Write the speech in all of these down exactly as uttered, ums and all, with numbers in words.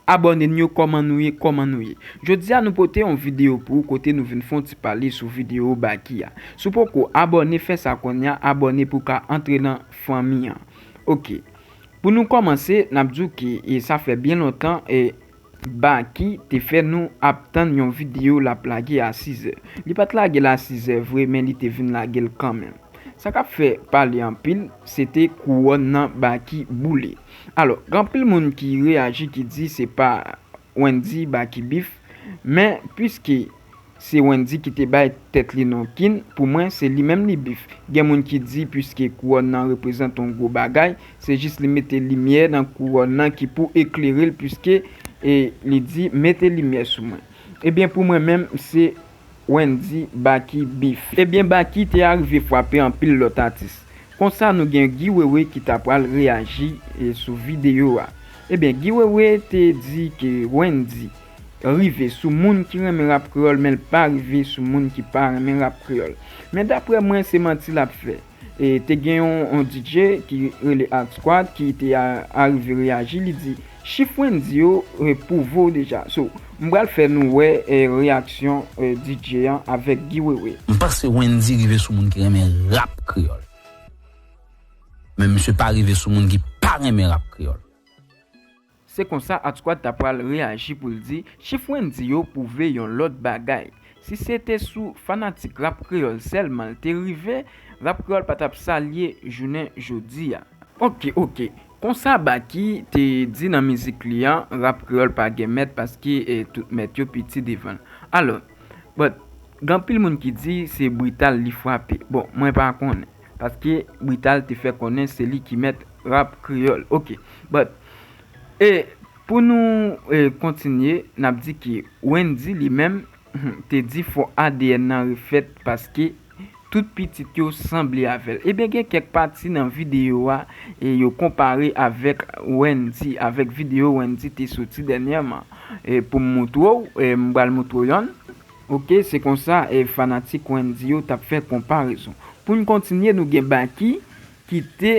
abòne n yo, kòman nou ye, kòman nou ye. Jodi a nou pote yon videyo pou ou kote nou vin fè yon ti pale sou videyo Baky a. Si w poko abòne, fè sa kounye a, abòne pou w ka antre nan fanmi an. Ok. Pou nou kòmanse, n ap di w ke, e, sa fè byen lontan, e, Baky te fè nou ap tann yon videyo l ap lage a sizè. Li pa t lage l a sizè vre, men li te vin lage l kanmenm. Sa k ap fè pale anpil, se te kouwòn nan Baky boule. Alò, gen anpil moun ki reyaji, ki di se pa Wendy Baky beef, men piske se Wendy ki te bay tèt li non King, pou mwen, se li menm li beef. Gen moun ki di, piske kouwòn nan reprezante yon gwo bagay, se jis li mete limyè nan kouwòn nan ki pou eklere l, piske, e, li di, mete limyè sou mwen. Ebyen, pou mwen menm, se Wendy Baky beef. Ebyen, Baky te arive frape anpil lòt atis. Konsa, nou gen Guy Wewe ki ta pral reyaji, e, sou videyo a. Ebyen, Guy Wewe te di ke Wendy rive sou moun ki renmen rap kreyòl, men l pa rive sou moun ki pa renmen rap kreyòl. Men daprè mwen, se manti l ap fè. E te gen yon, yon D J ki rele Art Squad ki te a-, arive reyaji, li di, chif Wendy yo, e, pwouve w deja. So, m pral fè nou wè, e, reyaksyon, e, D J an avèk Guy Wewe. M panse Wendy rive sou moun ki renmen rap kreyòl. Men misye pa rive sou moun ki pa renmen rap kreyòl. Se konsa, Art Squad ta pral reyaji pou l di, chif Wendy yo pwouve yon lòt bagay. Si se te sou fanatik rap kreyòl sèlman l te rive, rap kreyòl pa t ap salye jounen jodi a. Ok, ok. Konsa Baky te di nan mizik li an, rap kreyòl pa gen mèt paske, e, tout mèt yo piti devan l. Alò, but, gen anpil moun ki di se Brital li frape. Bon, mwen pa konnen. Paske Brital te fè konnen se li ki mèt rap kreyòl. Ok. But, e pou nou, e, kontinye, n ap di ke Wendy li menm te di fò A D N nan refèt paske tout pitit yo sanble avè l. Ebyen, gen kèk pati nan videyo a, e yo konpare avèk Wendy, avèk videyo Wendy te soti dènyèman. E pou m moutre w, e m pral moutre w yonn. Ok, se konsa, e fanatik Wendy yo t ap fè konparezon. Pou n kontinye, nou gen Baky ki te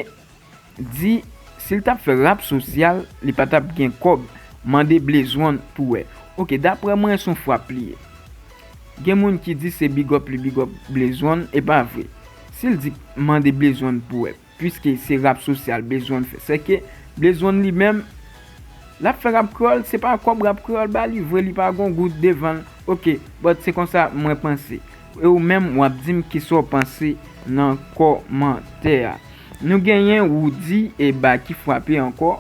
di si l t ap fè rap sosyal, li pa t ap gen kòb, mande Blaze One pou wè. Ok, daprè mwen, se yon frap li ye. Gen moun ki di se big up li big up Blaze One, e pa vre. Si l di mande Blaze One pou wè, piske se rap sosyal Blaze One fè. Sèke Blaze One li menm, l ap fè rap kreyòl, se pa kòb rap kreyòl ba li, vre li pa gon goud devan l. Ok, but se konsa mwen panse. E ou menm, w ap di m kisa w panse nan kòmantè a. Nou genyen Roody e Baky frape ankò.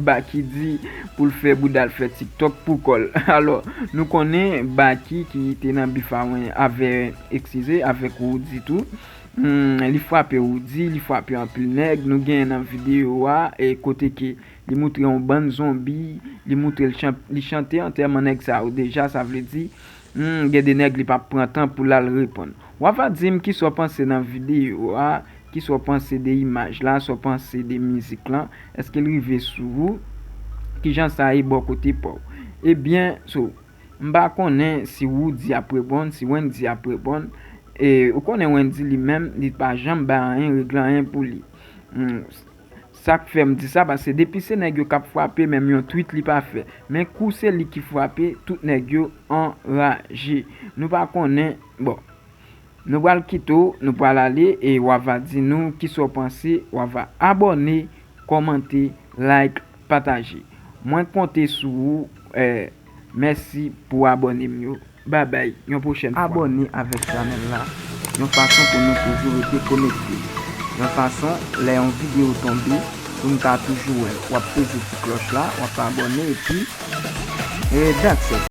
Baky di pou l fè bouda l fè TikTok pou kò l. Alò, nou konnen Baky ki te nan bif avè, eskize, avèk Roody tou. Hmm, li frape Roody, li frape anpil nèg. Nou genyen nan videyo a, e kote ke li moutre yon bann zonbi, li moutre l chan-, li chante antèman nèg sa yo deja, sa vle di, hmm, gen de nèg li p ap pran tan pou l al reponn. W a va di m kisa w panse nan videyo a, kisa w panse de imaj la, sa w panse de mizik lan, èske l rive sou ou, kijan sa ye bò kote pa w. Ebyen, so, m pa konnen si Roody ap reponn, si Wendy ap reponn. E, ou konnen Wendy li menm, li pa janm bay anyen, regle anyen pou li. Hmm, sa k fè m di sa, paske depi se nèg yo k ap frape, menm yon tweet li pa fè. Men kou se li ki frape, tout nèg yo anraje. Nou pa konnen, bon, nou pral kite w, nou pral ale, e w a va di nou kisa w panse, w a va abòne, kòmante, like, pataje. Mwen konte sou ou, e, mèsi pou abòne m yo. Babay, yon pwochèn fwa. Abòne avèk chanèl la, yon fason pou nou toujou rete konekte. Yon fason, lè yon videyo tonbe, pou n ka toujou wè l. W ap peze ti klòch la, w ap abòne, epi, e, that's it.